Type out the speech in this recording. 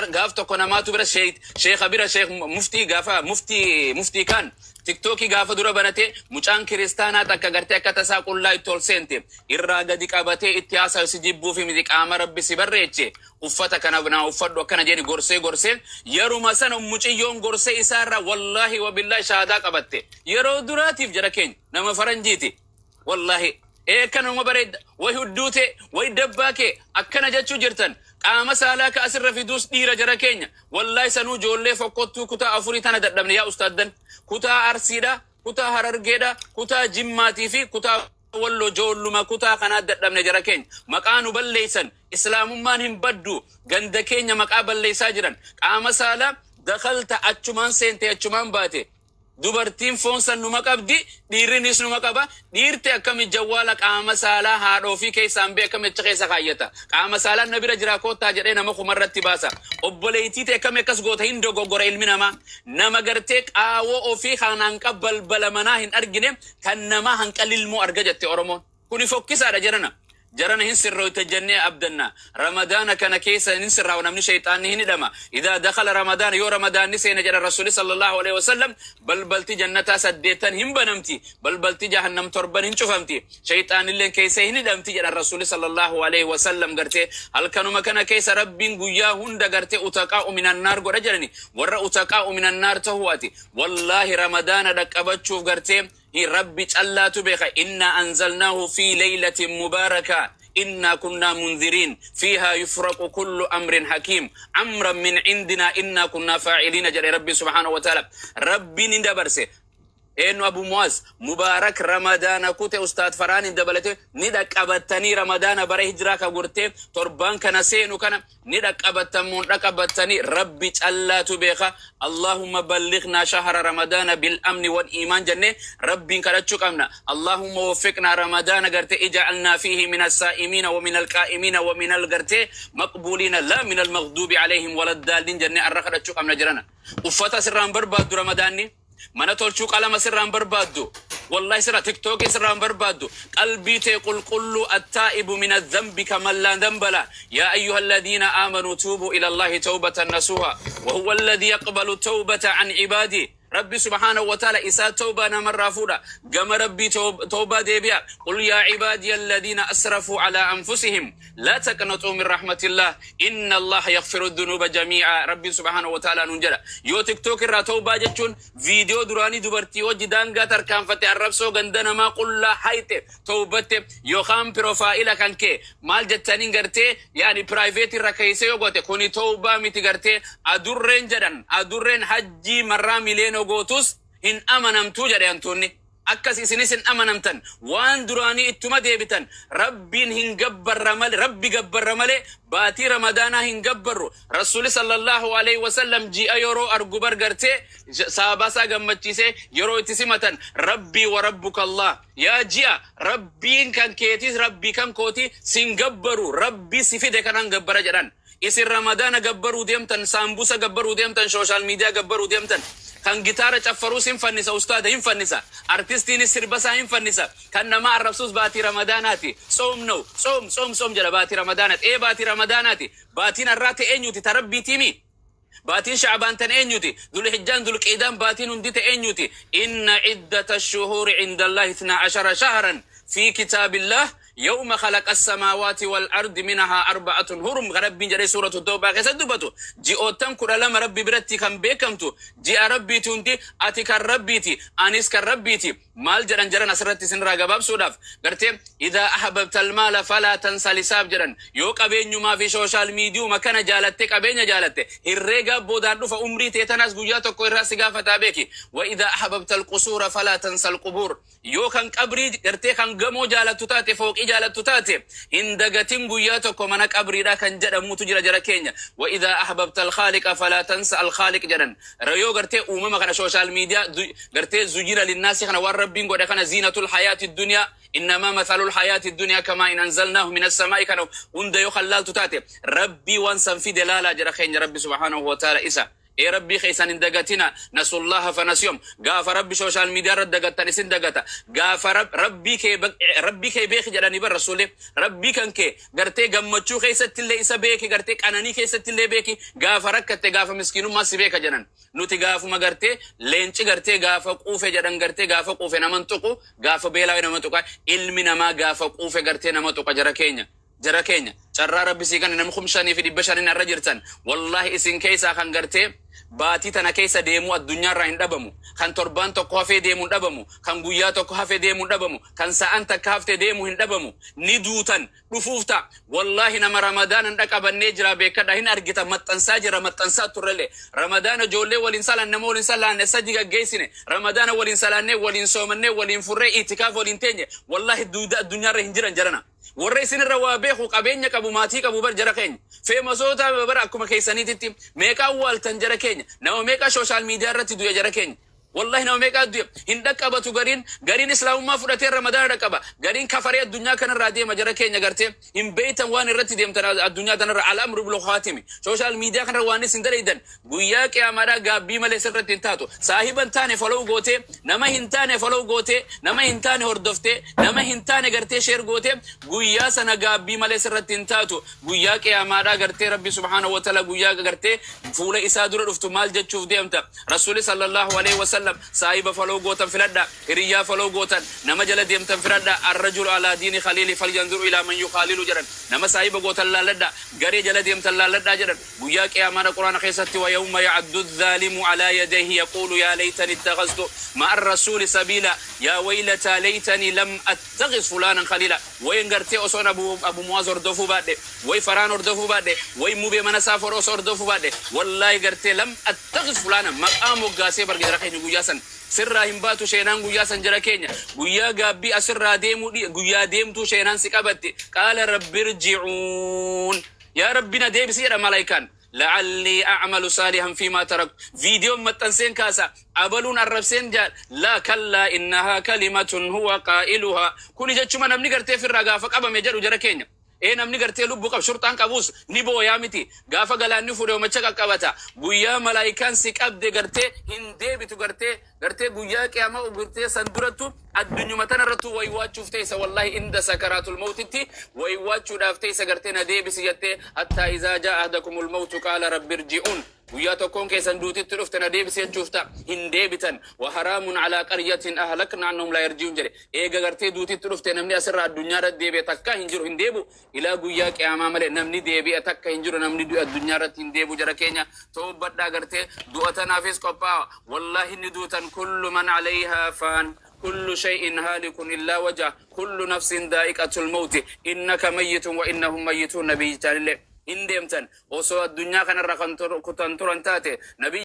Gaaf tokko namaatu bira sheekha bira, sheek muftii, gaafa muftii kaan TikTokii gaafa dura banate, mucaan kiristaanaa takka gartee akka tasaa qullaa itti ol seente. Irraa gadi qabatee itti haasawu, si jibbuufi miti, qaama Rabbi si barreeche, uffata kana naa uffadhu akkana jedhi. Gorsee gorsee, yeruma sana muciyyoon gorsee isaarraa wallaahi wabillaahi shahaadaa qabatte yeroo duraatiif. Jara keenya, nama faranjiiti. Wallaahi ee, akkanuma bareedda, way hudduu ta'e, way dabbaa kee akkana jechuu jirtan. Qaama saalaa ka asirra fiduus dhiira, jara keenya. Wallaahi sanuu ijoollee fokkottuu kutaa afurii tana dadhabne. Yaa ustaaddan, kutaa Arsiidha, kutaa Harargeedha, kutaa Jimmaatii fi kutaa Walloo, joolluma kutaa kanaa dadhabne. Jara keenya, maqaa nu balleeysan. Islaamummaan hin baddu. Ganda keenya maqaa balleeysaa jiran. Qaama saalaa dakalta, achumaan seente, achumaan baate. Dubartiin foon san numa qabdi, dhiirrinis numa qaba. Dhiirti akkami jawwaala qaama saalaa haadhoo fi keessaan bee akkami achi keessa kaayyata? Qaama saalaan na bira jira, koottaa jedhee nama kumarratti baasa. Obboleettii ta'e akkami akkas goota? Hin dogoggora ilmi namaa. Nama gartee qaawoo ofii kan hanqa balbala manaa hin argine, kan namaa hanqa lilmoo arga jette Oromoon. Kuni fokkisaadha jedhana. Jarana hin sirrooyte jennee abdanna. Ramadaana kana keessa hin sirraawu namni, shayxaanni hin hidhama. Idaa dakhala Ramadaana, yoo Ramadaanni seene jedha Rasuli sallallahu alaihi wasallam, balbalti jannataa saddeettan hin banamti, balbalti jahannam torban hin cufamti, shayxaanilleen keessa hin hidhamti jedha Rasuli sallallahu alaihi wasallam. Gartee halkanuma kana keessa Rabbiin guyyaa hunda gartee utaqaa'u minannaar godha jedhani. Warra utaqaa'u minannaar tahuu ati wallaahi Ramadaana dhaqqabachuuf gartee Rabbi callaatu beeka. Inna anzalnaahu fi laylatin mubaaraka, inna kunnaa munziriin, fiihaa yufraqu kullu amrin hakiim, amran min cindinaa, inna kunnaa faaciliina jedhe Rabbi subhaanahu wa ta'ala. Rabbiin hin dabarse. Eenyu Abu Muaz Mubaarak Ramadaana kute, Ustaad Faraanin dabalate ni dhaqqabattanii. Ramadaana bara hijiraa ka gortee torbaan kana seenu kana ni dhaqqabattan moon dhaqqabattanii, Rabbi callaatu beeka. Allahumma ballignaa shahra Ramadaana bil amni wal iimaan jennee Rabbiin kadhachuu qabna. Allahumma waffiqnaa Ramadaana, garte ija'alnaa fiihi min assaa'imiina wa min alqaa'imiina wa min algartee maqbuuliina, laa min almagduubi alayhim waladdaalliin jennee arra kadhachuu qabna. Jirana, uffata sirraan barbaaddu, Ramadaanni mana tolchuu qalama sirraan barbaaddu, wallahi sirra TikTokii sirraan barbaaddu, qalbii tee qulqulluu. Attaa'ibu min adhanbi kaman laa dhanba lah. Yaa ayyuha alladhiina aamanuu tuubuu ila Allahi tawbatan nasuha, wa huwa alladhi yaqbalu tawbata an cibaadih. Rabbi subhaanahu wa ta'ala isaa tawbaa namarraa fuudha. Gama Rabbii tawbaa deebi'a. Qul yaa cibaadiya alladhiina asrafuu alaa anfusihim, laa taqnaxuu min rahmatillah, inna Allaha yaghfiru dhunuuba jamii'a, Rabbiin subhaanahu wa ta'ala nuun jedha. Yoo TikTok irraa tawbaa jechuun viidiyoo duraanii dubartii wajji daangaa tarkaanfatte, arrabsoo, ganda namaa qullaa hayxe tawbatte, yookaan profile kan kee maal jettaniin gartee yaani private irra keessa yoo goote, kuni tawbaa miti. Gartee adurreen jedhan, adurreen hajjii marraa miliyoona gootus hin amanamtuu jedhe hantuunni. Akkas isinis hin amanamtan. Waan duraanii ittuma deebitan. Rabbiin hin gabbarra malee, Rabbi gabbarra malee baatii Ramadaanaa hin gabbarru. Rasuli sallallahu alaihi wasallam ji'a yeroo argu bar gartee saabasaa gammachiisee yeroo itti simatan, "Rabbii wa rabbuka Allah, yaa ji'a, Rabbiin kan keetis Rabbii kan kooti, sin gabbaru, Rabbii si fide kanan gabbara" jedhan. Isin Ramadaana gabbaruu deemtan, saambusa gabbaruu deemtan, social media gabbaruu deemtan. Kan gitaara caffaruus hin fannisa, ustaada hin fannisa, artistiinis sirbasaa hin fannisa, kan nama arrabsuus baatii Ramadaanaati. Tsoom na'u, tsoom tsoom tsoom jedha. Baatii Ramadaanaati. Ee, baatii Ramadaanaati. Baatiin har'aa ta'e eenyuti? Ta Rabbiitiimi. Baatiin Shacbaan tan eenyuti? Dulhijjaan, Dulqiidaan, baatiin hundi ta'e eenyuti? Inna ciddata shuhuuri cinda Allahi 12 shahran fi kitaabillah, yawma khalaqa samaawaati wal ardi, minhaa arba'atun hurum, kan Rabbiin jedhee Suuratu Tawbaa keessatti dubbatu. Ji'oottan 12 Rabbi biratti kan beekamtu ji'a Rabbiiti hundi. Ati kan Rabbiiti, anis kan Rabbiiti. Maal jedhan jedhan asirratti isinirraa gabaabsuudhaaf, gartee idaa ahbabta almaala falaa tansa lisaab jedhan. Yoo qabeenyumaa fi social mediuma kana jaalatte, qabeenya jaalatte, herreegaa boodaan dhufa. Umrii tee tanaas guyyaa tokko irraa si gaafataa beeki. Wa idaa ahbabta alqusuura falaa tansa alqubuur. Yoo kan qabrii gartee kan gamoo jaalattu taate, fooqii jaalattu taate, hin dagatin guyyaa tokko mana qabriidha kan jedhamutu jira, jara keenya. Wa idaa ahbabta alkhaaliqa falaa tansa alkhaaliq jedhan. Yoo gartee uumama kana, social media gartee zuyina linnaasi kana, waan Rabbiin godhe kana, ziinatul hayaati dunyaa, innamaa mathalul hayaati dunyaa kamaa in anzalnaahu min assamaa'i kana hunda yoo kan laaltu taate, Rabbii waan san fide laalaa, jara keenya. Rabbi subhaanahu wa ta'ala isa Ee Rabbii keessan hin dagatina. Nasullaha fanasiyom. Gaafa Rabbi social media irra dagattan isin dagata. Gaafa Rabbii kee Rabbii kee beeki jedhanii bar Rasuulli. Rabbii kan kee gartee gammachuu keessatti illee isa beeki, gartee qananii keessatti illee beeki, gaafa rakkatte, gaafa miskiinummaa si beeka jedhan. Nuti gaafuma gartee leenci gartee gaafa quufe jedhan, gartee gaafa quufe naman tuqu, gaafa beelaa nama tuqa. Ilmi namaa gaafa quufe gartee nama tuqa. Jara keenya, jara keenya, carraa Rabbi sii kan namni 5500 irra jirtan, wallahi isin keessaa kan gartee baatii tana keessa deemuu addunyaarraa hin dhabamu, kan torbaan tokko hafee deemuu hin dhabamu, kan guyyaa tokko hafee deemuu hin dhabamu, kan sa'an takka haftee deemuu hin dhabamu. Ni duutan, dhufuuf ta'a. Wallahi nama Ramadaan hin dhaqabannee jira, beekadha. Hin argita, maxxansaa jira, maxxansaa turrellee. Ramadaana ijoollee waliin salaan, nama waliin salaanne sadi gaggeessine. Ramadaana waliin salaannee, waliin soomannee, waliin furree, itikaaf waliin teenye, wallahi duuda addunyaarra hin jiran. Jarana, warra isinirra waa beeku, qabeenya qabu, maatii qabu bar. Jara keenya, famousoota bara akkuma keessaniititti meeqaa awwaaltan? Jara keenya, nama meeqaa social media irratti du'e? Jara keenya, wallahi nama meeqaa du'e? Hin dhaqqabatu. Gariin gariin islaamummaa fudhatee Ramadaana dhaqqaba, gariin kafaree addunyaa kanarraa deema. Jara keenya, gartee hin beeytan waan irratti deemtan addunyaa tanarra. Al-amru bil khaatimi. Social media kanarra waan isin dalaydan guyyaa qiyaamaadhaa gaabbii malee sirratti hin taatu. Saahiba hin taane follow gootee, nama hin taane follow gootee, nama hin taane hordoftee, nama hin taane gartee share gootee, guyyaa sana gaabbii malee sirratti hin taatu. Guyyaa qiyaamaadhaa gartee Rabbi subhaanahu wa ta'ala guyyaa gartee fuula isaa dura dhuftu maal jechuuf deemta? Rasuuli sallallahu alaihi wasallam, saahiba follow gootan filadha, hiriyyaa follow gootan, nama jala deemtan filadha. Arrajulu alaa diini khaliili falyanzuru ilaa man yukhaalilu jedhan. Nama saahiba gootan laalladha, garee jala deemtan laalladha jedhan. Guyyaa qiyaamaadha Quraana keessatti, wa yawma ya'addu adh-dhaalimu alaa yadayhi yaquulu yaa laytani ittakhaztu ma'a ar-rasuuli sabiila, yaa waylataa laytani lam attakhiz fulaanan khaliila. Wayin gartee osoon Abu Muwaaz hordofuu baadhe, way Faraan hordofuu baadhe, way Mubee mana isaa for osoo hordofuu baadhe, wallaahi gartee lam attakhiz fulaana maqaa moggaasee barge. Jara keenya, guyyaa san sirraa hin baatu sheenaan. Guyyaa san, jara keenya, guyyaa gaabbii asirraa deemuu, guyyaa deemtuu sheenaan si qabatti. Qaala rabbi irji'uun, yaa Rabbi na deebisi jedha malaayikaan, la'allii a'malu saalihan fiimaa taraktu. Viidiyoon maxxanseen kaasa, abaluun arrabseen jaal. Laa, kallaa, innahaa kalimatun huwa qaa'iluhaa. Kuni jechuma namni gartee firraa gaafa qabame jedhu. Jara keenya, ee namni gartee lubbu qab shurxaan qabus ni booyaa miti? Gaafa galaanni fuudhe homacha qaqqabata. Guyyaa malaayikaan si qabde gartee hin deebitu. Gartee guyyaa qiyaamaa gartee san durattu addunyuma tanarrattu waywaachuuf teessa. Wallahi inda sakaraatul mawtitti waywaachuudhaaf teessa, gartee na deebisi jettee. Hattaa izaa jaa ahdakumul mawtu qaala rabbi irji'uun. Guyyaa tokkoon keessan duutitti dhufte na deebisi jechuuf ta'a, hin deebitan. Wa haraamun alaa qaryatin ahlakna annahum laa yarji'uun jedhe. Eega gartee duutitti dhufte namni asirraa addunyaa irratti deebi'e takka hin jiru, hin deebu ilaa guyyaa qiyaamaa malee. Namni deebi'e takka hin jiru, namni du'e addunyaa irratti hin deebu. Jara keenya, toobbadhaa, gartee du'a tanaafis qophaa'a. Wallahi ni duutan. Kullu man alayhaa faan, kullu shay'in haalikun illaa wajha, kullu nafsin daa'iqatul mawti, innaka mayyitun wa innahum mayyituun. Nabiyyichaanillee hin deemtan osoo addunyaa kanarra kan kutan turan taate nabi.